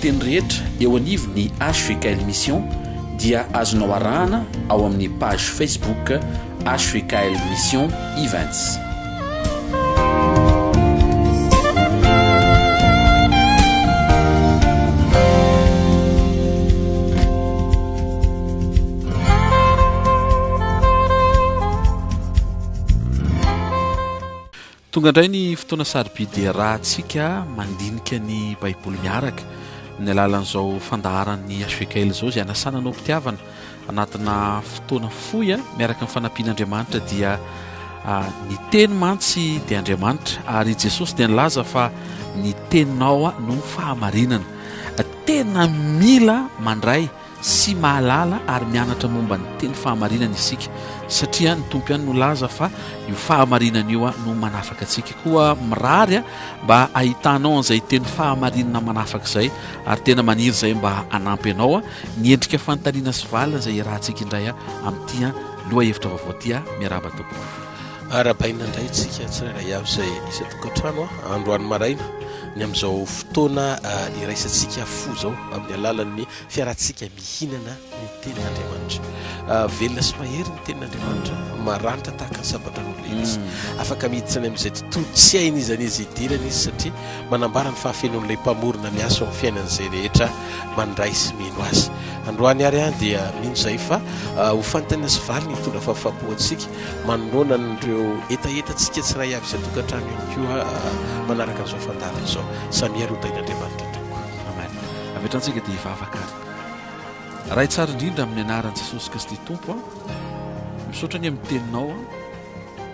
toriteny rehetra eo anivon'ny hvkl Mission dia azonao arahana ao amin'ny page Facebook hvkl Mission Events. Tonga indray ny fotoana sarobidy iarahantsika mandinika ny Baiboly miaraka amin'ny alalan'izao fandaharan'ny HVKL izao izay anasana anao mpitiavana anatina fotoana fohy miaraka amin'ny fanampian'Andriamanitra dia ny teny mantsy dia Andriamanitra ary Jesosy dia nilaza fa ny teninao no fahamarinana. Tena mila mandray sy mahalala ary mianatra momba ny teny fahamarinana isika satria ny Tompo ihany no laza fa io fahamarinana io no manafaka antsika. Koa mirary mba hahitanao an'izay teny fahamarinana manafaka izay ary tena maniry izay mba hanampy anao ny endrika fanontaniana sy valiny izay iarahantsika indray amin'ity lohahevitra vaovao ity. Miarahaba tompoko. Arahabaina indray isika tsirairay avy izay isan-tokantrano androany maraina ny amin'izao fotoana iraisantsika fo izao amin'ny alalan'ny Fiarahantsika mihinana ny Tenin'Andriamanitra. Velona sy mahery ny Tenin'Andriamanitra, maranitra tahaka ny sabatra roa izy. Mm. Afaka miditra any amin'izay tontolo tsy hain'iza n'iza hidirana izy satria manambara ny fahafenoan'ilay Mpamorona miasa ao amin'ny fiainan'izay rehetra mandray sy mino azy. Androany ary aho dia mino izay fa ah, ho fanontaniana sy valiny hitondra fahafaham-po antsika manoloana an'ireo hetahetantsika tsiray avy isan-tokantrano ihany koa ah, manaraka an'izao fandaharana izao. Samia ary ho tahin'Andriamanitra tompoko. Amen. Avy hatrany tsika dia hivavaka ary. Ray tsara indrindra amin'ny anaran'i Jesosy Kristy Tompo a. Misaotra ny amin'ny teninao a.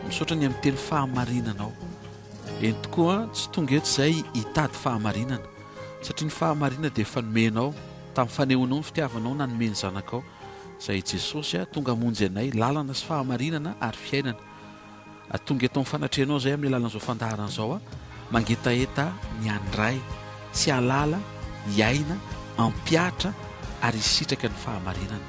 Misaotra ny amin'ny teny fahamarinanao. Eny tokoa tsy tonga eto izay hitady fahamarinana satria ny fahamarinana dia efa nomenao tamin'ny fanehoanao ny fitiavanao nanome ny zanakao izay Jesosy a tonga hamonjy anay lalana sy fahamarinana ary fiainana. Tonga eto amin'ny fanatrehanao izay amin'ny alalan'izao fandaharana izao aho, mangetaheta ny handray sy hahalala, hiaina, hampihatra ary hisitraka ny fahamarinana.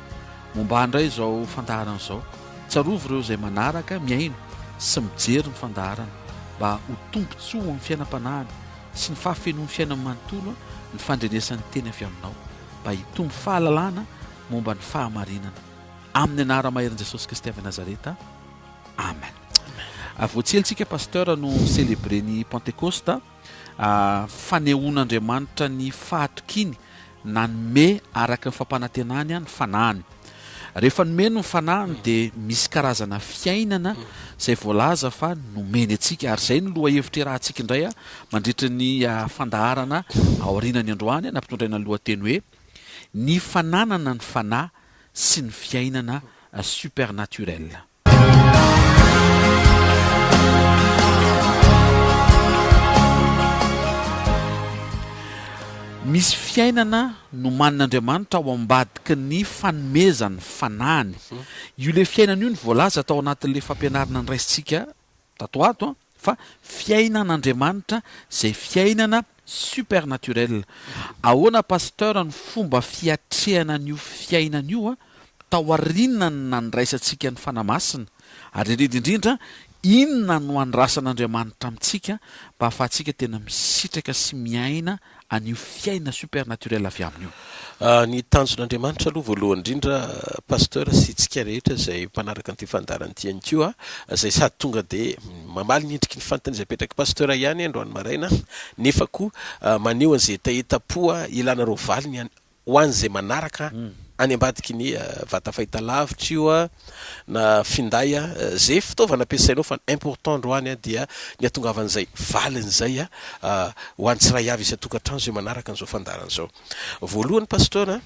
Momba ahy indray izao fandaharana izao. Tsarovy ireo izay manaraka, mihaino sy mijery ny fandaharana mba ho tombontsoa ho amin'ny fiainam-panahiny sy ny fahafenoan'ny fiainany manontolo ny fandrenesany teny avy aminao mba hitombo fahalalana momba ny fahamarinana. Amin'ny anara-maherin'i Jesosy Kristy avy Nazareta. Amen. Vao tsy ela tsika pasteur no célébrer ny Pentecoste, fanehoan'Andriamanitra ny fahatokiany nanome araka ny fampanantenany ny fanahiny. Rehefa nomeny ny fanahiny dia misy karazana fiainana izay voalaza fa nomeny antsika ary izay no lohahevitra iarahantsika indray mandritra ny fandaharana aorianany androany nampitondraina ny lohateny hoe ny fananana ny fanahy sy ny fiainana supernaturel. Misy fiainana nomanin'Andriamanitra ao ambadiky ny fanomezany fanahiny. Io le fiainana io no voalaza tao anatin'le fampianarana noraisintsika tato ho ato fa fiainan'Andriamanitra izay fiainana supernaturel. Ahoana Pasteur ny fomba fiatrehana an'io fiainana io taorian'ny nandraisantsika ny Fanahy Masina? Ary indrindra indrindra inona no andrasan'Andriamanitra amintsika mba ahafahantsika tena misitraka sy miaina an'io fiaina supernaturel avy aminy io? Ny tanjon'Andriamanitra aloha voalohany indrindra Pasteur sy tsika rehetra izay mpanaraka an'ity fandaharana ity ihany koa izay sady tonga dia mamaly ny endriky ny fanontaniana izay apetrak'i Pasteur ihany androany maraina nefa koa maneho an'izay hetaheta-po ilanareo valiny ho an'izay manaraka any ambadiky ny vata fahitalavitra io na finday ze fitaovana ampiasainao fa ny important androany dia ny hatongavan'izay valiny izay ho an'ny tsiray avy isan-tokantrano izay manaraka an'izao fandaharana izao. Voalohany Pasteur a,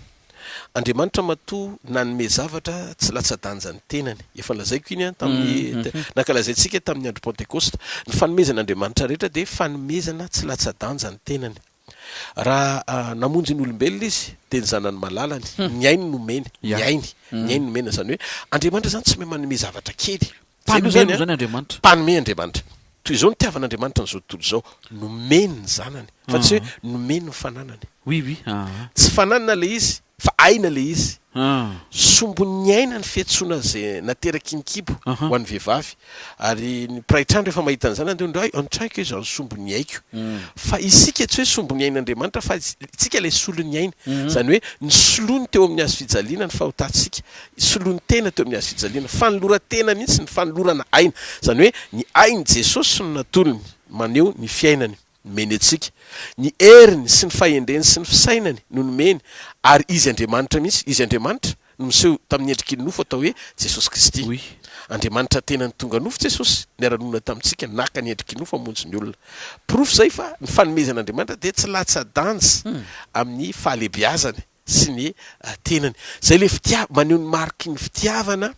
Andriamanitra matoa nanome zavatra tsy latsa-danja ny tenany. Efa nolazaiko iny tamin'ny nankalazaintsika tamin'ny andro Pantekosta. Ny fanomezan'Andriamanitra rehetra dia fanomezana tsy latsa-danja ny tenany. Raha namonjy ny olombelona Izy dia ny Zanany malalany, ny ainy nomeny, ny ainy, ny ainy nomena. Izany hoe Andriamanitra izany tsy mahay manome zavatra kely. Zay aloha izany an, Andriamanitra. Mpanome Andriamanitra. Toy izao nitiavan'Andriamanitra an'izao tontolo izao, nomeny ny Zanany, fa tsy hoe nomeny ny fananany. Oui, oui, aa. Tsy fananana ilay izy, fa aina ilay izy. Sombin'ny aina ny fiantsoana izay nateraky ny kibo ho an'ny vehivavy. Ary ny mpiray trano rehefa mahita an'izany andeha ndray antraiko izany sombin'ny aiko. Fa isika tsy hoe sombin'ny ain'Andriamanitra fa isika ilay solon'ny aina. Izany hoe nisoloany teo amin'ny hazo fijaliana ny fahotantsika. Soloany tena teo amin'ny hazo fijaliana. Fanoloran-tena mihitsy ny fanolorana aina. Izany hoe ny ain'i Jesosy no natolony maneho ny fiainany. Nomeny antsika. Ny heriny sy ny fahendreny sy ny fisainany no nomeny, ary Izy Andriamanitra mihitsy, Izy Andriamanitra no miseho tamin'ny endriky ny nofo atao hoe Jesosy Kristy. Oui. Andriamanitra tenany tonga nofo Jesosy, niara-nonina tamintsika, naka ny endriky ny nofo hamonjy ny olona. Porofo izay fa ny fanomezan'Andriamanitra dia tsy latsa-danja amin'ny fahalehibeazany sy ny tenany. Izay ilay fitia-, maneho ny mariky ny fitiavana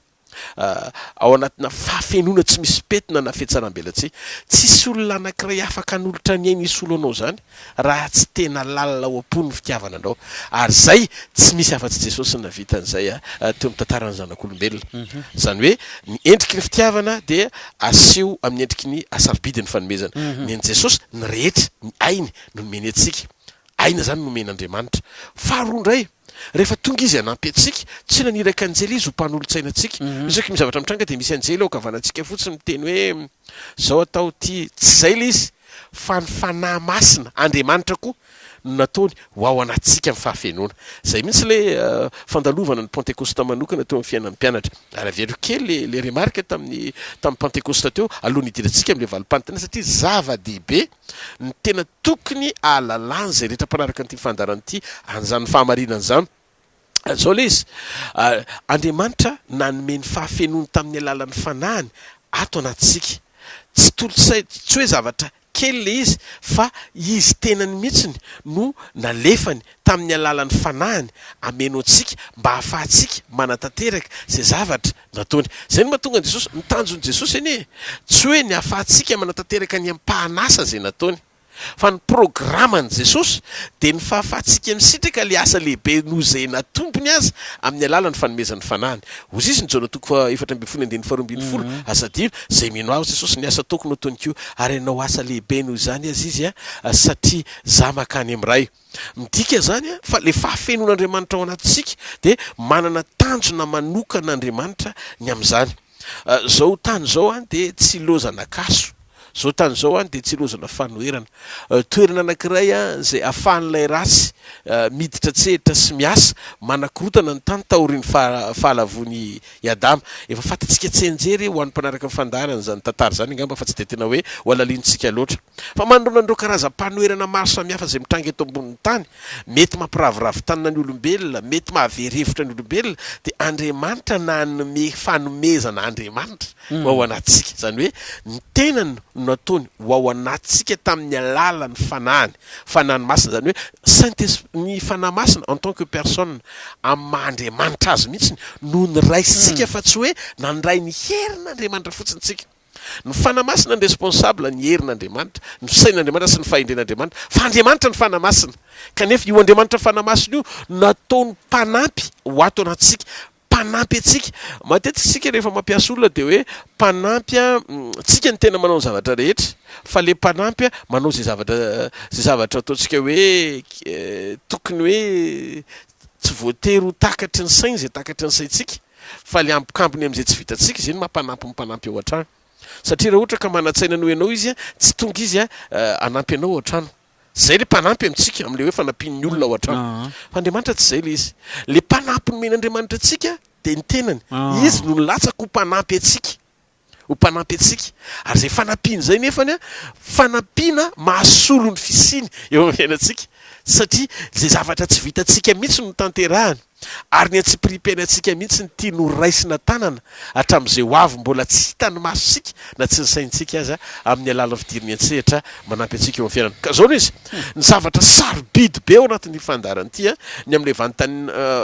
ao anatina fahafenoana tsy misy pentina na fihatsaram-belatsihy. Tsisy olona anankiray afaka hanolotra ny ainy hisolo anao izany raha tsy tena lalina ao am-pony ny fitiavana anao. Ary izay, tsy misy afa-tsy Jesosy no nahavita an'izay teo amin'ny tantaran'ny zanak'olombelona. Izany hoe, ny endriky ny fitiavana dia aseho amin'ny endriky ny hasarobidy ny fanomezana. Ny an'i Jesosy, ny rehetra, ny ainy no nomeny antsika. Aina izany nomen'Andriamanitra. Faharoa indray, rehefa tonga Izy hanampy antsika, tsy naniraka anjely Izy ho mpanolotsaina antsika. Isaky ny zavatra mitranga dia misy anjely eo ankavanantsika fotsiny miteny hoe izao atao ity. Tsy izay ilay izy, fa ny Fanahy Masina, Andriamanitra koa, no nataony ho ao anatintsika amin'ny fahafenoana. Izay mihitsy ilay fandalovana ny Pantekosta manokana teo amin'ny fiainan'ny mpianatra. Ary averiko kely ilay remarque tamin'ny tamin'ny Pantekosta teo, alohan'ny hidirantsika amin'ilay valim-panontaniana satria zava-dehibe ny tena tokony ahalalany izay rehetra mpanaraka an'ity fandaharana ity an'izany fahamarinana izany. Izao ilay izy, Andriamanitra nanome ny fahafenoany tamin'ny alalan'ny Fanahiny ato anatintsika. Tsy tolo-tsaina, tsy hoe zavatra kely ilay izy fa Izy tenany mihitsy no nalefany tamin'ny alalan'ny Fanahiny hameno antsika mba hahafahantsika manatanteraka izay zavatra nataony. Izay no mahatonga an'i Jesosy, ny tanjon'i Jesosy anie tsy hoe ny hahafahantsika manatanteraka ny ampahan'asa izay nataony, fa ny programan'i Jesosy dia ny fahafahantsika misitraka ilay asa lehibe noho izay natombony aza amin'ny alalan'ny fanomezan'ny Fanahiny. Hoy izy ny Jaona toko faha 14 andininy faha 12, Aza adino, izay mino Ahy, hoy Jesosy, ny asa ataoko no ataony koa, ary hanao asa lehibe noho izany aza izy, satria Izaho mankany amin'ny Ray. Midika izany fa ilay fahafenoan'Andriamanitra ao anatintsika dia manana tanjona manokana Andriamanitra ny amin'izany. Izao tany izao dia tsy ilaozana kaso, izao tany izao dia tsy ilaozana fanoherana. Toerana anankiray izay ahafahan'ilay ratsy miditra an-tsehatra sy miasa, manakorotana ny tany taorian'ny fahalavoan'i Adama. Efa fantatsika tsianjery ho an'ny mpanaraka ny fandaharana izany tantara izany angamba fa tsy dia tena hoe ho halalinintsika loatra. Fa manoloana an'ireo karazam-panoherana maro samihafa izay mitranga eto ambonin'ny tany, mety mampiraviravy tanana ny olombelona, mety mahavery hevitra ny olombelona, dia Andriamanitra nanome fanomezana Andriamanitra ho ao anatintsika. Izany hoe ny tenany no nataony ho ao anatintsika tamin'ny alalan'ny Fanahiny, Fanahiny Masina, izany hoe Saint Esprit, ny Fanahy Masina en tant que personne, amin'ny maha Andriamanitra Azy mihitsy no noraisintsika fa tsy hoe nandray ny herin'Andriamanitra fotsiny isika. Ny Fanahy Masina ny responsable ny herin'Andriamanitra, ny fisainan'Andriamanitra sy ny fahendren'Andriamanitra, fa Andriamanitra ny Fanahy Masina. Kanefa io Andriamanitra Fanahy Masina io nataony mpanampy ho ato anatintsika, mpanampy antsika. Matetika isika rehefa mampiasa olona dia hoe mpanampy an, tsika no tena manao ny zavatra rehetra, fa le mpanampy an manao izay zavatra izay zavatra ataontsika hoe tokony hoe tsy voatery ho takatry ny sainy izay takatry ny saintsika. Fa le ambokambony amin'izay tsy vitantsika izay no mampanampy ny mpanampy ao an-trano. Satria raha ohatra ka manan-tsaina noho ianao izy, tsy tonga izy hanampy anao ao an-trano. Izay le mpanampy amintsika, amin'ilay hoe fanampian'ny olona ao an-trano. Fa Andriamanitra tsy izay le izy. Le mpanampy nomen'Andriamanitra antsika dia ny tenany. Izy no nilatsaka ho mpanampy antsika. Ho mpanampy antsika. Ary izay fanampiana izay nefany, fanampiana mahasolo ny fisiany eo amin'ny fiainantsika. Satria izay zavatra tsy vitantsika mihitsy no tanterahany. Ary ny antsipiriam-piainantsika mihitsy no tiany ho raisina tanana hatramin'izay ho avy mbola tsy hitan'ny masontsika na tsy ny saintsika aza amin'ny alalan'ny fidiriny an-tsehatra manampy antsika eo amin'ny fiainana. Ka izao no izy, ny zavatra sarobidy be ao anatin'ity fandaharana ity, ny amin'ilay vanin-tany,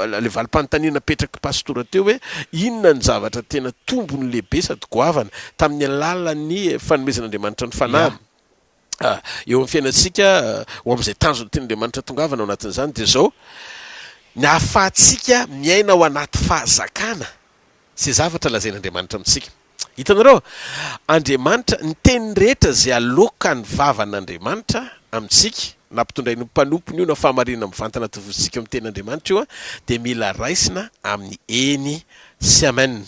ilay valim-panontaniana napetrak'i Pastora teo hoe inona ny zavatra tena tombony lehibe sady goavana tamin'ny alalan'ny fanomezan'Andriamanitra ny Fanahiny. Eo amin'ny fiainantsika, ho amin'izay tanjona tian'Andriamanitra tongavana ao anatin'izany dia izao, ny ahafahantsika miaina ao anaty fahazakana izay zavatra lazain'Andriamanitra amintsika. Hitanareo? Andriamanitra, ny teny rehetra izay aloakan'ny vavan'Andriamanitra amintsika, nampitondrain'ny mpanompony io na fahamarinana mivantana tovozintsika eo amin'ny tenin'Andriamanitra io dia mila raisina amin'ny eny sy amen.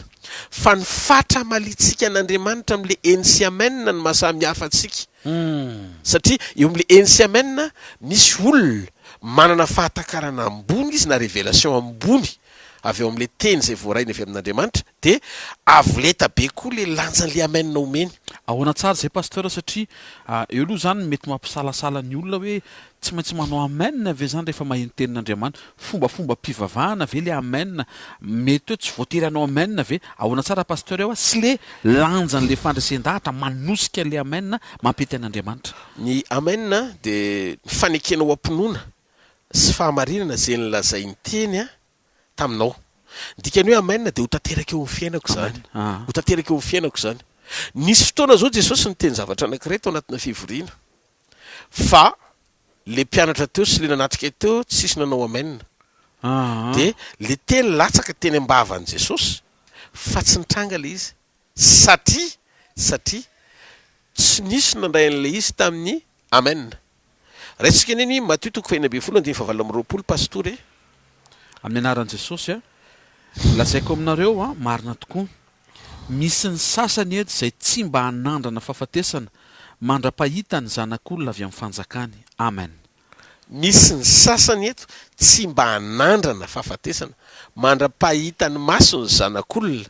Fa ny fatra hamaliantsika an'Andriamanitra amin'ilay eny sy amen no maha samy hafa antsika. Satria eo amin'ilay eny sy amen misy olona manana fahatakarana ambony izy na révélation ambony avy ao amin'ilay teny izay voarainy avy amin'Andriamanitra dia avo lenta be koa ilay lanjan'ilay amen omeny. Ahoana tsara izay Pasteur satria eo aloha izany mety mampisalasala ny olona hoe tsy maintsy manao amen ve izany rehefa maheno tenin'Andriamanitra? Fombafombam-pivavahana ve ilay amen? Mety hoe tsy voatery hanao amen ve? Ahoana tsara Pasteur eo sy le lanjan'ilay fandresen-dahatra manosika ilay amen mampety an'Andriamanitra? Ny amen dia ny fanekena ho am-pinoana sy fahamarinana izay nolazain'ny teny taminao. Ny dikan'ny hoe amen dia ho tanteraka eo amin'ny fiainako izany. Ho tanteraka eo amin'ny fiainako izany. Nisy fotoana izao Jesosy niteny zavatra anankiray tao anatina fivoriana. Fa le mpianatra teo sy le nanatrika teo tsisy nanao amen. Dia le teny latsaka teny am-bavan'i Jesosy fa tsy nitranga le izy. Satria, satria tsy nisy nandray an'ilay izy tamin'ny amen. Raisiko anie ny Matio toko faha-16 andininy faha-28 Pastora e. Amin'ny anaran'i Jesosy a, lazaiko aminareo a, marina tokoa, misy ny sasany eto izay tsy mba hanandrana fahafatesana mandra-pahita ny Zanak'olona avy amin'ny fanjakany. Amen. Misy ny sasany eto tsy mba hanandrana fahafatesana mandra-pahita ny maso ny Zanak'olona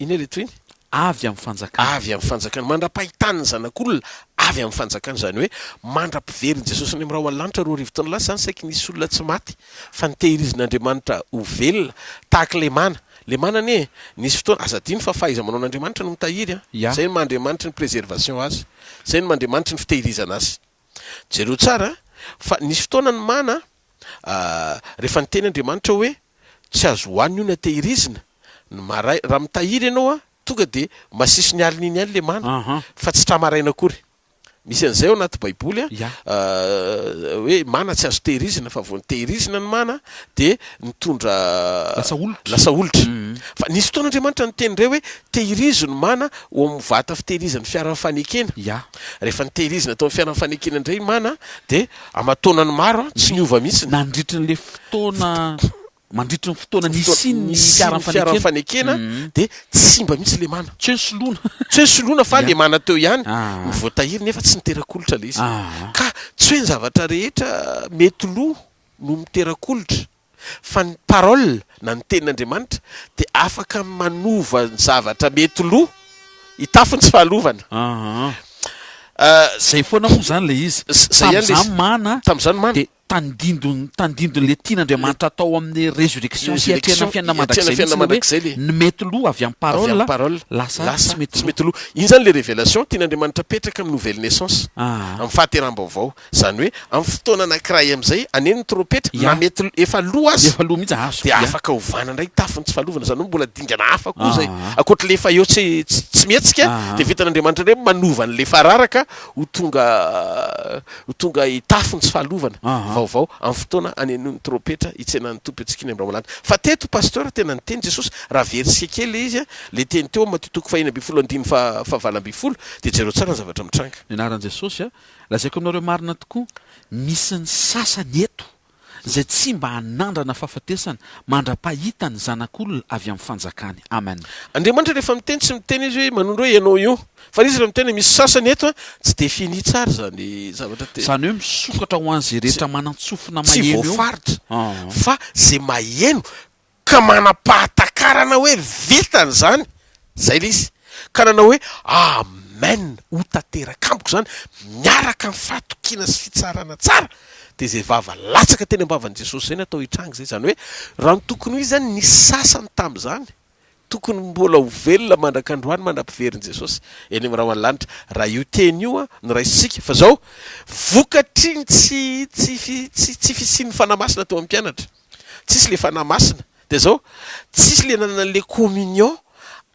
Inona ilay tohiny? Avy amin'ny fanjakana. Avy amin'ny fanjakana. Mandra-pahitany ny Zanak'olona avy amin'ny fanjakana. Izany hoe, mandra-piverin'i Jesosy any amin'ny rahona lanitra 2000 taona lasa izany, saiky nisy olona tsy maty, fa notehirizin'Andriamanitra ho velona, tahaka ilay mana. Ilay mana anie, nisy fotoana, aza adino fa fahaiza-manaon'Andriamanitra no mitahiry an. Ya. Izay no maha-Andriamanitry ny préservation azy. Izay no maha-Andriamanitry ny fitehirizana azy. Jereo tsara fa nisy fotoana ny mana, rehefa niteny Andriamanitra hoe, tsy azo hohanina io na tehirizina, ny maray, raha mitahiry ianao an, tonga dia masiso ny alina iny ihany le mana, fa tsy tra-maraina akory. Misy an'izay ao anaty baiboly an, hoe mana tsy azo tehirizina, fa vao nitehirizina ny mana dia nitondra Lasa olitra. lasa olitra. Fa nisy fotoana Andriamanitra niteny indray hoe tehirizo ny mana ho amin'ny vata fitehirizan'ny fiaran'ny fanekena. Rehefa nitehirizina tao amin'ny fiaran'ny fanekena indray ny mana dia aman-taonany maro an, tsy niova mihitsy. Nandritry ny le fotoana Mandritry ny fotoana nisian'ny fiaran'ny fanekena dia tsy simba mihitsy ilay mana. Tsy hoe soloina. Tsy hoe soloina fa ilay mana teo ihany no voatahiry nefa tsy nitera-kolitra ilay izy. Ka tsy hoe ny zavatra rehetra mety lo no mitera-kolitra fa ny parole na ny tenin'Andriamanitra dia afaka manova ny zavatra mety lo hitafy ny tsy fahalovana. Izay foana moa izany ilay izy. Tamin'izany mana Tamin'izany mana. dia Tandindon, tandindon'ilay tian'Andriamanitra atao amin'ny résurrection sy hiatrehana ny fiainana mandrakizay mihitsy ilay hoe ny mety lo avy amin'ny parole lasa tsy mety lo. Iny izany ilay révélation tian'Andriamanitra apetraka amin'ny nouvelle naissance, amin'ny fahateraham-baovao. Izany hoe amin'ny fotoana anankiray amin'izay, aneno ny trompetra, na mety efa lo aza, dia afaka ovana indray tafon'ny tsy fahalovana. Izany hoe mbola dingana hafa koa izay. Ankoatr'ilay efa eo tsy tsy mihetsika, dia vitan'Andriamanitra indray manova an'ilay efa raraka ho tonga Ho tonga hitafy ny tsy fahalovana vaovao amin'ny fotoana hanenoan'ny trompetra hitsenan'ny Tompo antsika eny Ambramolanitra. Fa teto Pasteur tena niteny Jesosy, raha verse kely ilay izy, ilay teny teo amin'ny Matio toko faha-16 andininy faha-18 dia jereo tsara ny zavatra mitranga. Ny anaran'i Jesosy a! Lazaiko aminareo marina tokoa, misy ny sasany eto izay tsy mba hanandrana fahafatesana mandra-pahita ny Zanak'olona avy amin'ny fanjakany. Amen. Andriamanitra rehefa miteny tsy miteny izy hoe manondro hoe ianao io fa izy raha miteny hoe misy sasany eto tsy défini tsara izany zavatra te Izany hoe misokatra ho an'izay rehetra manan-tsofina tsy maheno eo. voafaritra fa izay maheno Ka manam-pahatakarana hoe vitany izany, izay ilay izy. Ka nanao hoe, Amen! Ho tanteraka amiko izany, miaraka amin'ny fahatokiana sy fitsarana tsara. Dia izay vava latsaka teny am-bavan'i Jesosy izay no atao hitranga izay. Izany hoe, raha ny tokony ho izy izany, nisy sasany tamin'izany, tokony mbola ho velona mandrak'androany mandra-piverin'i Jesosy eny amin'ny rahona lanitra. Raha io teny io no raisintsika, fa izao, vokatry ny tsy, tsy, tsy, tsy fisian'ny Fanahy Masina teo amin'ny mpianatra. Tsisy le fanahy masina. Dia zao, tsisy le nanana an'le communion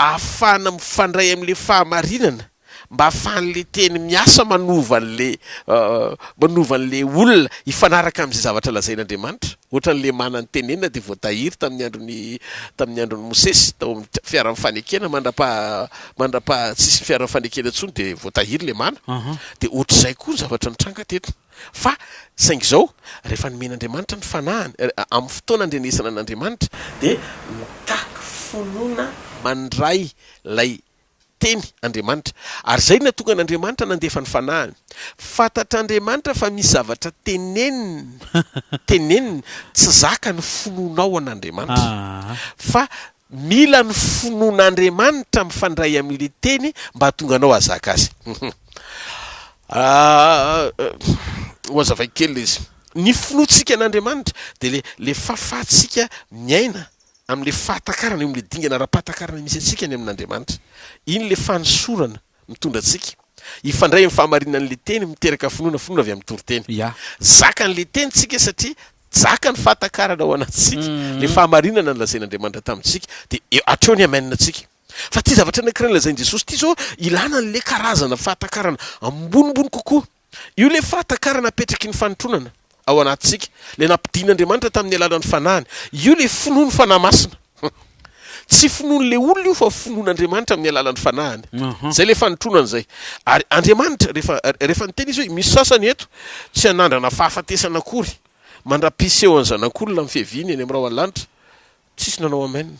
ahafahana mifandray amin'le fahamarinana. Mba ahafahan'le teny miasa manova an'le manova an'le olona hifanaraka amin'izay zavatra lazain'Andriamanitra. Ohatran'le mana notenenina dia voatahiry tamin'ny andron'i tamin'ny andron'i Mosesy tao amin'ny fiaran'ny fanekena mandrapaha mandrapaha tsisy ny fiaran'ny fanekena intsony dia voatahiry le mana. Dia ohatr'izay koa ny zavatra nitranga teto. Fa saingy izao, rehefa nomen'Andriamanitra ny fanahiny, amin'ny fotoana andrenesana an'Andriamanitra dia mitaky finoana mandray ilay Teny Andriamanitra. Ary izay no nahatonga an'Andriamanitra nandefa ny Fanahiny. Fantatr'Andriamanitra fa misy zavatra teneniny, teneniny, tsy zaka ny finoanao an'Andriamanitra. Fa mila ny finoan'Andriamanitra mifandray amin'ilay Teny mba hahatonga anao hahazaka azy. Ho hazavaiko kely ilay izy. Ny finoantsika an'Andriamanitra dia ilay, ilay fahafahantsika miaina amin'ilay fahatakarana, eo amin'ilay dingana ara-pahatakarana misy antsika ny amin'Andriamanitra. Iny ilay fanosorana mitondra antsika hifandray amin'ny fahamarinan'ilay teny miteraka finoana, finoana avy amin'ny toriteny. Ya. Zakan'ilay teny tsika satria zaka ny fahatakarana ao anatintsika, ilay fahamarinana nolazain'Andriamanitra tamintsika, dia eo, hatreo ny amen tsika. Fa ity zavatra anankiray nolazain'i Jesosy ity izao, ilana an'ilay karazana fahatakarana ambonimbony kokoa. Io ilay fahatakarana apetraky ny fanotronana ao anatintsika, ilay nampidin'Andriamanitra tamin'ny alalan'ny Fanahiny. Io ilay finoan'ny Fanahy Masina. Tsy finoan'ilay olona io fa finoan'Andriamanitra amin'ny alalan'ny Fanahiny. Izay ilay fanotronana izay. Ary Andriamanitra, rehefa, rehefa niteny Izy hoe misy sasany eto tsy hanandrana fahafatesana akory mandra-pisehoan'ny Zanak'olona amin'ny fiaviany eny amin'ny rahona lanitra, Tsisy nanao amen.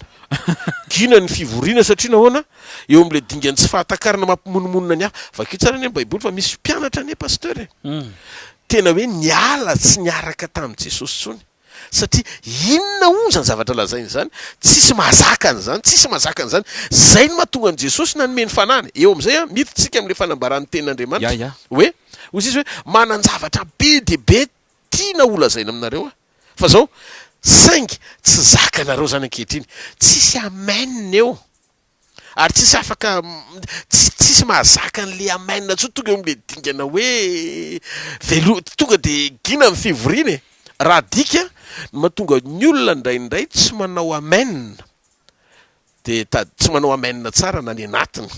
Gina ny fivoriana satria nahoana? Eo amin'ilay dingan'ny tsy fahatakarana mampimonomonona ny hafa. Vakio tsara anie ny baiboly fa misy mpianatra anie pasteur e. Tena hoe niala tsy niaraka tamin'i Jesosy intsony. Satria inona hono izany zavatra lazainy izany? Tsisy mahazaka an'izany, tsisy mahazaka an'izany. Izay no mahatonga an'i Jesosy nanome ny fanahiny. Eo amin'izay an, miditra isika amin'ilay fanambaran'ny tenin'Andriamanitra. Hoe, hoy izy hoe, manan-javatra be dia be tiana holazaina aminareo aho. Fa zao, saingy tsy zakanareo zany ankehitriny. Tsisy amen eo. Ary tsisy afaka, tsy, tsisy mahazaka an'le amen intsony, tonga eo am'le dingana hoe velo, tonga de gina ny fivoriana e. Raha adika, ny mahatonga ny olona indraindray tsy manao amen, dia tady tsy manao amen tsara na ny anatiny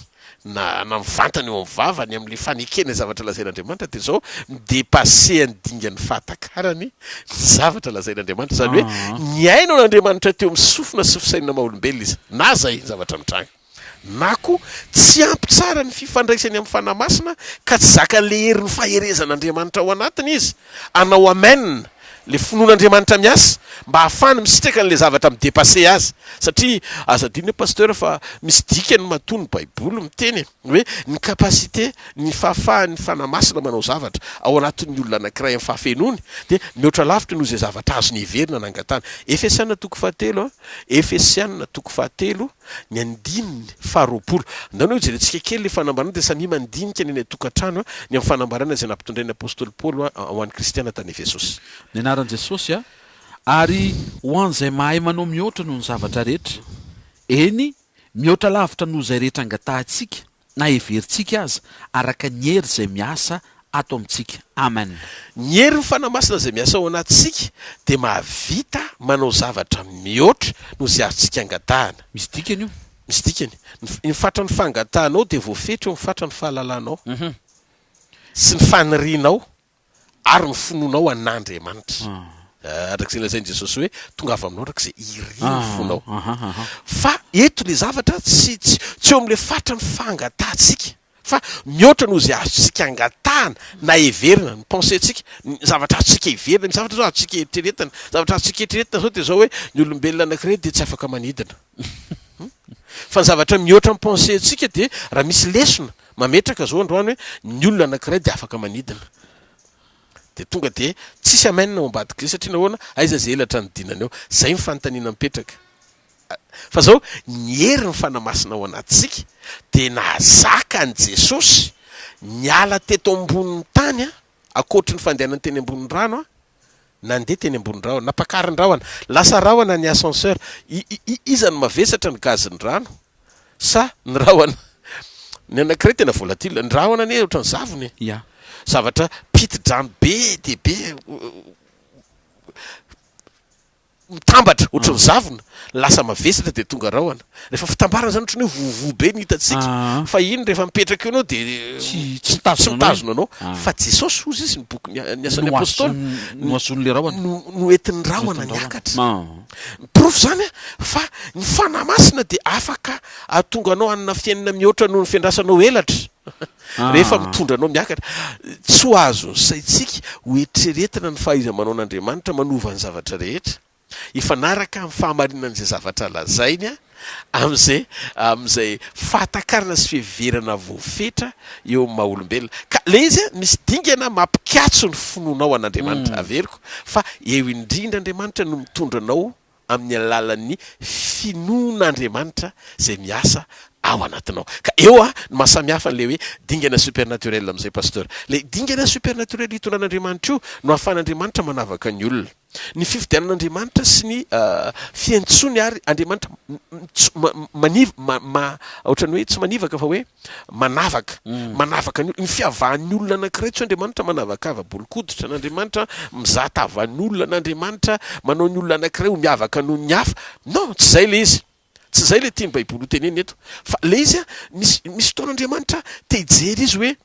na na mivantana eo amin'ny vavany amin'ilay fanekena zavatra lazain'Andriamanitra dia izao mi-depasser ny dingan'ny fahatakarany ny zavatra lazain'Andriamanitra izany hoe nihaino an'Andriamanitra teo amin'ny sofina sy fisainana maha olombelona izy na izay zavatra mitranga na koa tsy ampy tsara ny fifandraisany amin'ny Fanahy Masina ka tsy zakan'ilay herin'ny faherezan'Andriamanitra ao anatiny izy hanao amen le finoan'Andriamanitra miasa mba hahafahany misitraka an'le zavatra mi-depasser azy satria aza adino hoe pasteur fa misy dikany matoa ny baiboly miteny e hoe ny capacité ny fahafahan'ny fanahy masina manao zavatra ao anatin'ny olona anankiray amin'ny fahafenoany dia mihoatra lavitra noho izay zavatra azony heverina na angatahana Efesiana toko fahatelo a Efesiana toko fahatelo Ny andininy faharoapolo. Andao anie hojerentsika kely ilay fanambarana dia samia mandinika ny any an-tokantrano ny amin'ny fanambarana izay nampitondrain'ny apostoly Paoly ho an'ny kristiana tany Efesosy. Ny anaran'i Jesosy, ary ho an'izay mahay manao mihoatra noho ny zavatra rehetra, eny, mihoatra lavitra noho izay rehetra angatahintsika na heverintsika aza, araka ny hery izay miasa ato amintsika. Amen. Ny herin'ny Fanahy Masina izay miasa ao anatintsika dia mahavita manao zavatra mihoatra noho izay azontsika angatahana. Misy dikany io. Misy dikany. Ny fatran'ny fangatahanao dia voafetra eo amin'ny fatran'ny fahalalanao sy ny fanirianao. ary ny finoanao an'Andriamanitra. Araka izay lazain'i Jesosy hoe, tongava aminao araka izay irin'ny fonao. Fa eto ilay zavatra tsy tsy tsy eo amin'ilay fatran'ny fangatahantsika, fa mihoatra noho izay azontsika angatahana na heverina, ny pensée-ntsika, ny zavatra azontsika heverina, misy zavatra izao azontsika eritreretina, zavatra azontsika eritreretina izao dia izao hoe, ny olombelona anankiray dia tsy afaka manidina. Fa ny zavatra mihoatra ny pensée-ntsika dia raha misy lesona Mametraka zao androany hoe ny olona anakiray dia afaka manidina. Dia tonga dia tsisy amen ao ambadik'izay satria nahoana? Aiza izay elatra anidinany ao? Zay ny fanontaniana mipetraka. Fa zao, ny herin'ny Fanahy Masina ao anatintsika dia nahazaka an'i Jesosy niala teto ambonin'ny tany ankoatry ny fandehanany teny ambonin'ny rano, nandeha teny ambony rahona, nampakarin-drahona, lasa rahona ny ascenseur, i, i, iza no mavesatra ny gazin'ny rano sa ny rahona? Ny anankiray tena volatile, ny rahona anie ohatran'ny zavona e. Ya. Zavatra piti-drano be dia be. Mitambatra ohatry ny zavona, lasa mavesatra dia tonga rahona. Rehefa fitambarana izany ohatry ny hoe vovoa be ny hitantsika, fa iny rehefa mipetraka eo ianao dia Tsy tsy mitazona anao mitazona anao. Ah. Fa Jesosy hozy izy ny boky ny ny Asan'ny Apostoly, Nohazonin'ilay rahona. no noentin'ny rahona Noentin'ny rahona. niakatra. Ah. Porofo izany fa ny Fanahy Masina dia afaka hahatonga anao hanana fiainana mihoatra noho ny fiandrasanao elatra. Rehefa mitondra anao miakatra. Tsy ho azon'ny saintsika ho eritreretina ny fahaiza-manaon'Andriamanitra manova ny zavatra rehetra, hifanaraka amin'ny fahamarinan'izay zavatra lazainy, amin'izay amin'izay fahatakarana sy fiheverana voafetra eo amin'ny maha-olombelona. Ka ilay izy misy dingana mampikatso ny finoanao an'Andriamanitra. Averiko fa eo indrindra Andriamanitra no mitondra anao amin'ny alalan'ny finoan'Andriamanitra izay miasa ao anatinao. Ka eo a, ny maha samy hafa an'ilay hoe dingana supernaturel amin'izay Pasteur. Ilay dingana supernaturel itondran'Andriamanitra io no ahafahan'Andriamanitra manavaka ny olona. Ny fifidianan'Andriamanitra sy ny fiantsoany ary Andriamanitra maniv- ma- ma- ohatran'ny hoe tsy manivaka fa hoe manavaka, manavaka ny olona, ny fiavahan'ny olona anankiray, tsy hoe Andriamanitra manavakava-bolon-koditra, na Andriamanitra mizaha tavan'olona, na Andriamanitra manao ny olona anankiray ho miavaka noho ny hafa, non, tsy izay ilay izy, tsy izay ilay tian'ny Baiboly ho tenenina eto, fa ilay izy an, misy, misy fotoana Andriamanitra te hijery izy hoe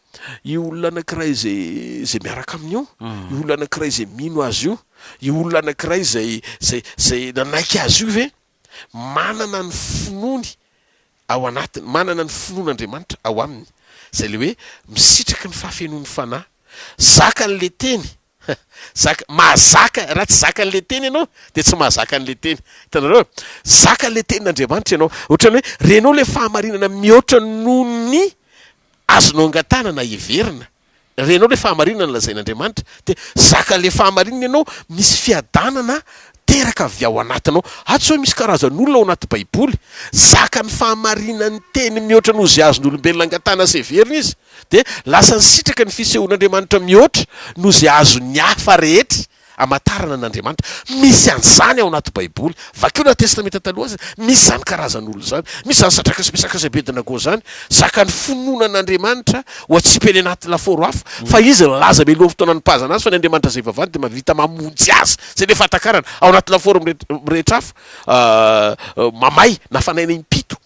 io olona anankiray izay, izay miaraka aminy io, io olona anankiray izay mino azy io, io olona anankiray izay, izay, izay nanaiky azy io ve, manana ny finoany ao anatiny, manana ny finoan'Andriamanitra ao aminy, izay ilay hoe misitraka ny fahafenoan'ny Fanahy, zakan'ilay Teny, zaka, mahazaka, raha tsy zakan'ilay Teny ianao dia tsy mahazaka an'ilay Teny, hitanareo? Zakan'ilay Tenin'Andriamanitra ianao, ohatran'ny hoe renao ilay fahamarinana mihoatra noho ny azonao angatahana na heverina, Renao le fahamarinana lazain'Andriamanitra dia zakan'le fahamarinana ianao, misy fiadanana teraka avy ao anatinao. Ato zao misy karazan'olona ao anaty baiboly, zakan'ny fahamarinan'ny teny mihoatra noho izay azon'olombelona angatahana sy heverina izy, dia lasa nisitraka ny fisehoan'Andriamanitra mihoatra noho izay azon'ny hafa rehetra. Amantarana an'Andriamanitra. Misy an'izany ao anaty Baiboly. Vakio na Testamenta Taloha aza, misy izany karazan'olona izany. Misy izany Sadraka sy Mesaka sy Abednego izany. Zakan'ny finoana an'Andriamanitra ho atsipy any anaty lafaoro afo. Fa izy nilaza mialohan'ny fotoana nipazana azy fa ny Andriamanitra izay ivavahany dia mahavita mamonjy azy. Izay ilay fahatakarana. Ao anaty lafaoro mirehitra afo, mamay, nafanaina impito.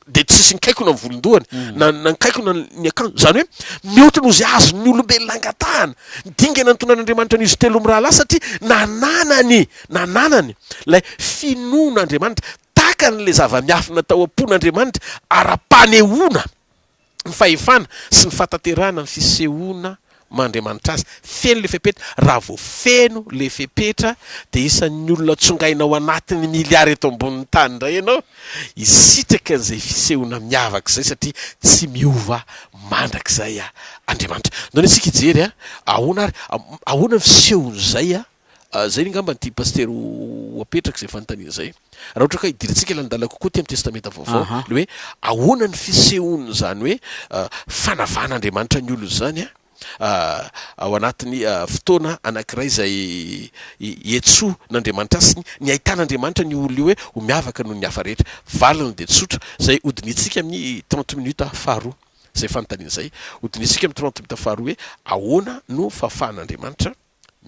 dia tsisy nikaikona ny volon-dohany na na nikaikona ny akanjo, izany hoe mihoatra noho izay azon'ny olombelona angatahana ny dingana nitondran'Andriamanitra an'izy telo mirahalahy satria nananany nananany ilay finoan'Andriamanitra, takany ilay zava-miafina tao am-pon'Andriamanitra ara-panehoana ny fahefana sy ny fahatanterahana ny fisehoana maha Andriamanitra azy. Feno ilay fepetra. Raha vao feno ilay fepetra dia isan'ny olona tsongaina ao anatin'ny miliara eto ambonin'ny tany indray ianao hisitraka an'izay fisehoana miavaka izay satria tsy miova mandrakizay Andriamanitra. Ndao anie isika hijery ahoana ary ahoana ny fisehon'izay Zay angamba ny tian'i Pasitera ho apetraka izay fanontaniana izay. Raha ohatra ka hidirantsika lalindalina kokoa aty amin'ny Testamenta Vaovao, le hoe ahoana ny fisehoan'izany hoe fanavahan'Andriamanitra ny olona izany ao anatin'ny fotoana anankiray izay iantsoan'Andriamanitra azy sy ny ahitan'Andriamanitra ny olona io hoe ho miavaka noho ny hafa rehetra. Valiny dia tsotra, izay hodinihintsika amin'ny trente minutes faharoa izay fanontaniana izay. Hodinihintsika amin'ny trente minutes faharoa hoe ahoana no fahafahan'Andriamanitra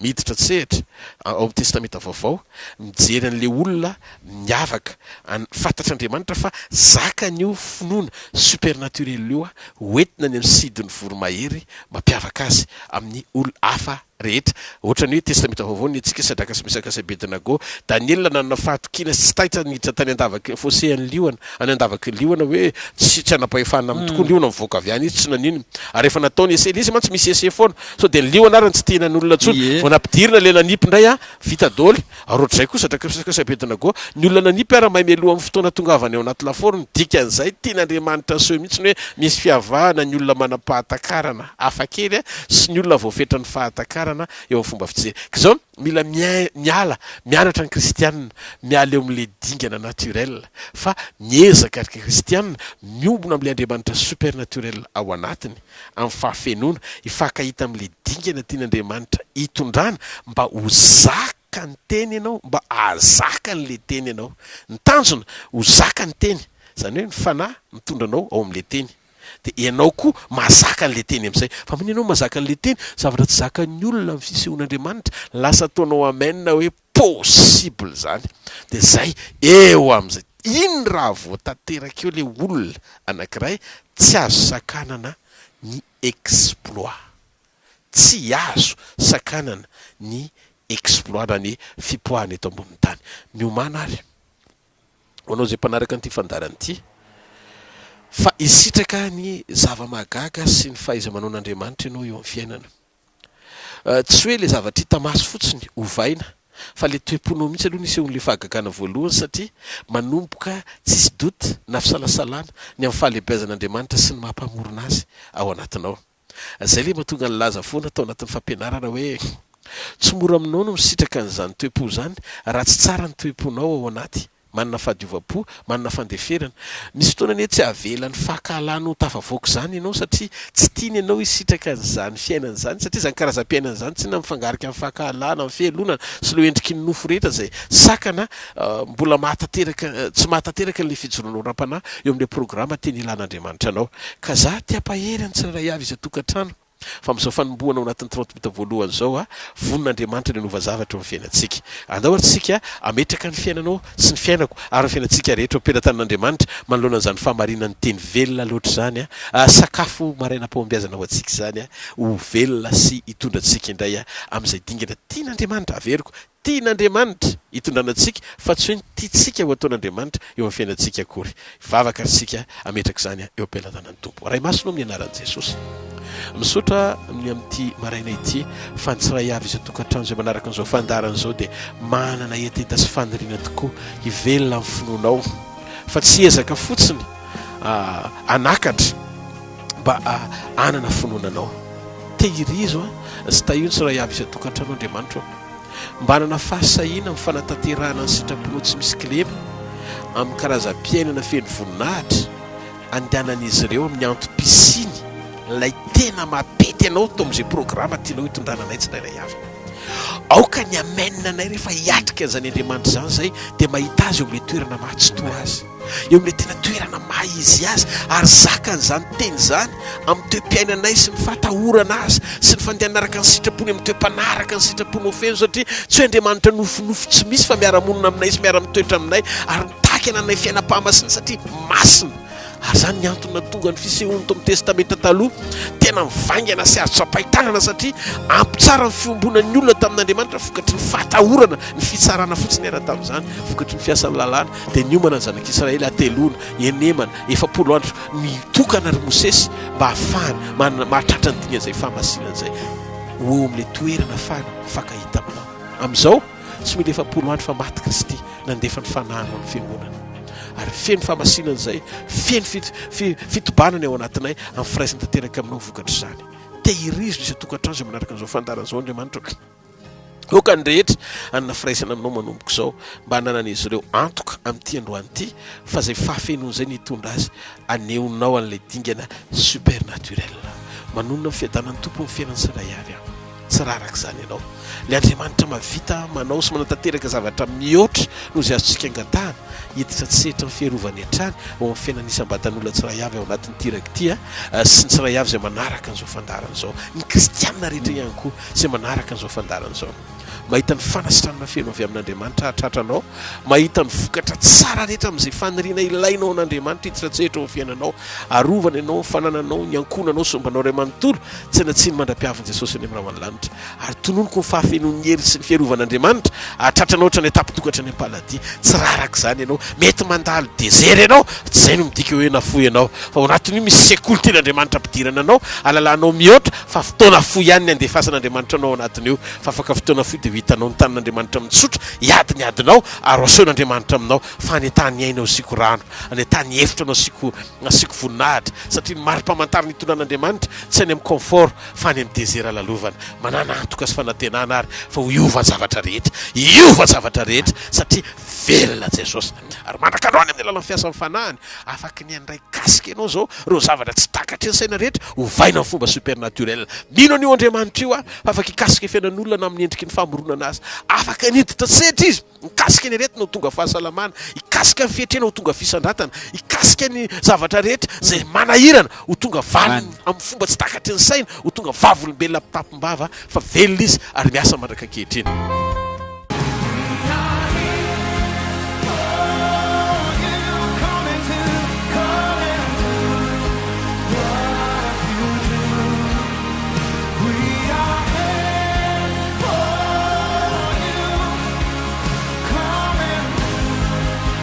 miditra an-tsehatra ao amin'ny Testamenta Vaovao, mijery an'ilay olona miavaka, an, fantatr'Andriamanitra fa zakany io finoana supernaturel io hoentina any amin'ny sidin'ny voromahery mampiavaka azy amin'ny ol hafa rehetra. Ohatran'ny hoe Testamenta Vaovao ny antsika, Sadraka sy Mesaka sy Abednago. Daniela nanana fahatokiana sy tsy taitra niditra tany an-davaky ny fosean'ny liona, any an-davaky ny liona hoe tsy tsy hanam-pahefana aminy tokoa ny liona, mivoaka avy any izy tsy naninona. Ary efa nataony essai, ilay izy mantsy misy essai foana. Sao dia ny liona ary no tsy tiana ny olona intsony. Vao nampidirina ilay nanipy indray an, vita daholo. Ary ohatr'izay koa Sadraka Mesaka sy Abednego. Ny olona nanipy ary may mialoha amin'ny fotoana tongavany ao anaty lafaoro. Ny dikan'izay, tian'Andriamanitra aseho mihitsy ny hoe misy fiavahana ny olona manam-pahatakarana hafa kely sy ny olona voafetran'ny fahatakarana eo amin'ny fomba fijery. Ka izao, mila miala, mianatra ny kristiana, miala eo amin'ilay dingana naturel, fa miezaka ry kristiana miombona amin'ilay Andriamanitra supernaturel ao anatiny. amin'ny fahafenoana, hifankahita amin'ilay dingana tian'Andriamanitra hitondrana mba ho zaka ny teny ianao, mba hahazaka an'ilay teny ianao. Ny tanjona, ho zaka ny teny, izany hoe ny Fanahy mitondra anao ao amin'ilay teny. Dia ianao koa mahazaka an'ilay teny amin'izay. Fa maninona ianao mahazaka an'ilay teny? Zavatra tsy zakan'ny olona ny fisehoan'Andriamanitra, lasa ataonao amen hoe. Possible zany de zay eo amzay iny raha vao tanteraka eo le olona anakiray tsy azo sakanana ny exploit tsy azo sakanana ny exploit na ny fipoahana eto ambonin'ny tany miomàna ary ho anao izay mpanaraka an'ity fandaharana ity fa hisitraka ny zava-mahagaga sy ny fahaiza-manaon'Andriamanitra ianao eo amin'ny fiainana. Tsy hoe ilay zavatra hita maso fotsiny ovaina fa ilay toe-ponao mihitsy aloha no isehoan'ilay fahagagana voalohany satria manomboka tsisy doute na fisalasalana ny amin'ny fahalehibeazan'Andriamanitra sy ny maha mpamorona azy ao anatinao. Izay ilay mahatonga nilaza foana tao anatin'ny fampianarana hoe tsy mora aminao no misitraka an'izany toe-po izany raha tsy tsara ny toe-ponao ao anaty manana fahadiovam-po, manana fandeferana. Misy fotoana anie tsy avelan'ny fankahalana ho tafavoaka izany ianao satria tsy tiany ianao hisitraka an'izany fiainana izany satria izany karazam-piainana izany tsinona mifangarika amin'ny fankahalana, amin'ny fialonana sy ireo endriky ny nofo rehetra izay sakana mbola mahatanteraka tsy mahatanteraka ilay fijoroanao ara-panahy eo amin'ilay programa tena ilan'Andriamanitra anao. Ka za te hampahery ny tsirairay avy isan-tokantrano. Fa amin'izao fanombohana ao anatin'ny 30 minutes voalohany izao, vonona Andriamanitra ny hanova zavatra eo amin'ny fiainantsika. Andao ary isika hametraka ny fiainanao sy ny fiainako ary ny fiainantsika rehetra eo am-pelatanan'Andriamanitra manoloana an'izany fahamarinan'ny teny velona loatra izany, sakafo marainam-pahombiazana ho antsika izany, ho velona sy hitondra antsika indray amin'izay dingana tian'Andriamanitra. Averiko, Tian'Andriamanitra hitondrana antsika fa tsy hoe ny tiantsika ho ataon'Andriamanitra eo amin'ny fiainantsika akory. Hivavaka ary isika hametraka izany eo am-pelatanan'ny Tompo. Ray Masina o amin'ny anaran'i Jesosy. Misaotra ny amin'ity maraina ity fa ny tsiray avy isan-tokantrano izay manaraka an'izao fandaharana izao dia manana hetaheta sy faniriana tokoa hivelona amin'ny finoanao fa tsy hiezaka fotsiny hanakatra mba hanana finoana anao. Tehirizo sy tahio ny tsiray avy isan-tokantrano Andriamanitra o. Mba hanana fahasahiana amin'ny fanatanterahana ny sitraponao tsy misy kilema, amin'ny karazam-piainana feno voninahitra, andehanan'izy ireo amin'ny antom-pisiany ilay tena mampety anao tao amin'izay programa tianao hitondrana anay tsirairay avy. Aoka ny Amen anay rehefa hiatrika an'izany Andriamanitra izany izay dia mahita Azy eo amin'ilay toerana maha tsitoha Azy. eo amin'ilay tena toerana maha izy azy ary zakany izany teny izany amin'ny toe-piainanay sy ny fahatahorana azy sy ny fandehanana araka ny sitrapony amin'ny toe-panahy araka ny sitrapony ho feno satria tsy hoe Andriamanitra nofinofy tsy misy fa miara-monina aminay sy miara-mitoetra aminay ary mitaky ananay fiainam-pahamasina satria masina ary izany ny antony nahatonga ny fisehoany tao amin'ny Testamenta Taloha tena mivaingana sy azo tsapain-tanana satria ampy tsara ny fiombonan'ny olona tamin'Andriamanitra vokatry ny fahatahorana ny fitsarana fotsiny ara tamin'izany vokatry ny fiasan'ny lalàna Dia niomana ny zanak'Israely hateloana, enemana, 40 andro, nitokana ry Mosesy mba hahafahany manana, mahatratra ny dingan'izay fahamasinana izay, ho eo amin'ilay toerana ahafahana mifankahita aminao. Amin'izao, tsy mila 40 andro fa maty Kristy, nandefa ny Fanahiny ho an'ny Fiangonana. Ary feno fahamasinana izay, feno fi, fi, fitobanana ao anatinay, amin'ny firaisana tanteraka aminao vokatr'izany. Tehirizo ny isan-tokantrano izay manaraka an'izao fandaharana izao, Andriamanitra ô. Aoka ny rehetra hanana firaisana aminao manomboka izao, mba hananan'izy ireo antoka amin'ity androany ity fa izay fahafenoana izay no hitondra azy hanehoanao an'ilay dingana supernaturel. Manonona ny fiadanan'ny Tompo amin'ny fiainan'ny tsirairay avy aho. Tsy raraka izany ianao. Ilay Andriamanitra mahavita manao sy manatanteraka zavatra mihoatra noho izay azontsika angatahana, hiditra tsy setra ny fiarovany hatrany ao amin'ny fiainan'ny isam-batan'olona tsirairay avy ao anatin'ity iraka ity sy ny tsirairay avy izay manaraka an'izao fandaharana izao. Ny kristiana rehetra ihany koa. izay manaraka an'izao fandaharana izao. Mahita ny fanasitranana feno avy amin'Andriamanitra hahatratra anao, mahita ny vokatra tsara rehetra amin'izay faniriana ilainao an'Andriamanitra hiditra an-tsehatra ao amin'ny fiainanao. Arovana ianao, ny fanananao, ny ankohonanao sy ny ombanao iray manontolo, tsy hanan-tsiny mandra-piavin'i Jesosy any amin'ny rahona lanitra. Ary tononiko ny fahafenoan'ny hery sy ny fiarovan'Andriamanitra hahatratra anao hatrany an-tampon-doha ka hatrany am-paladia. Tsy raraka izany ianao. Mety mandalo desert ianao, tsy izay no midika hoe nafoy ianao. Fa ao anatin'io misy sekoly tian'Andriamanitra ampidirana anao, hahalalanao mihoatra, Fa fotoana fohy ihany ny andefasan'Andriamanitra anao ao anatin'io, fa afaka fotoana fohy dia ho hitanao ny tanin'Andriamanitra mitsotra, hiady ny adinao, ary ho asehon'Andriamanitra aminao fa any an-tany aina asiako rano, any an-tany efitra no asiako asiako voninahitra, satria ny mari-pamantarana itondran'Andriamanitra tsy any amin'ny confort fa any amin'ny désert lalovana. Manàna antoka sy fanantenana ary fa ho hiova ny zavatra rehetra, hiova ny zavatra rehetra, satria velona Jesosy. Ary mandrak'androany amin'ny alalan'ny fiasan'ny Fanahiny, afaky ny handray kasika ianao izao, ireo zavatra tsy takatry ny saina rehetra, ovaina amin'ny fomba supernaturel. Mino an'io Andriamanitra io aho, fa afaka hikasika fiainan'olona na amin'ny endriky ny famoronana azy. Afaka ny hiditra an-tsehatra Izy, hikasika ny aretina ho tonga fahasalamana, hikasika ny fietrena ho tonga fisandratana, hikasika ny zavatra rehetra izay manahirana ho tonga valiny amin'ny fomba tsy takatry ny saina, ho tonga vavolombelona mpitampom-bava fa velona Izy ary miasa mandrak'ankehitriny.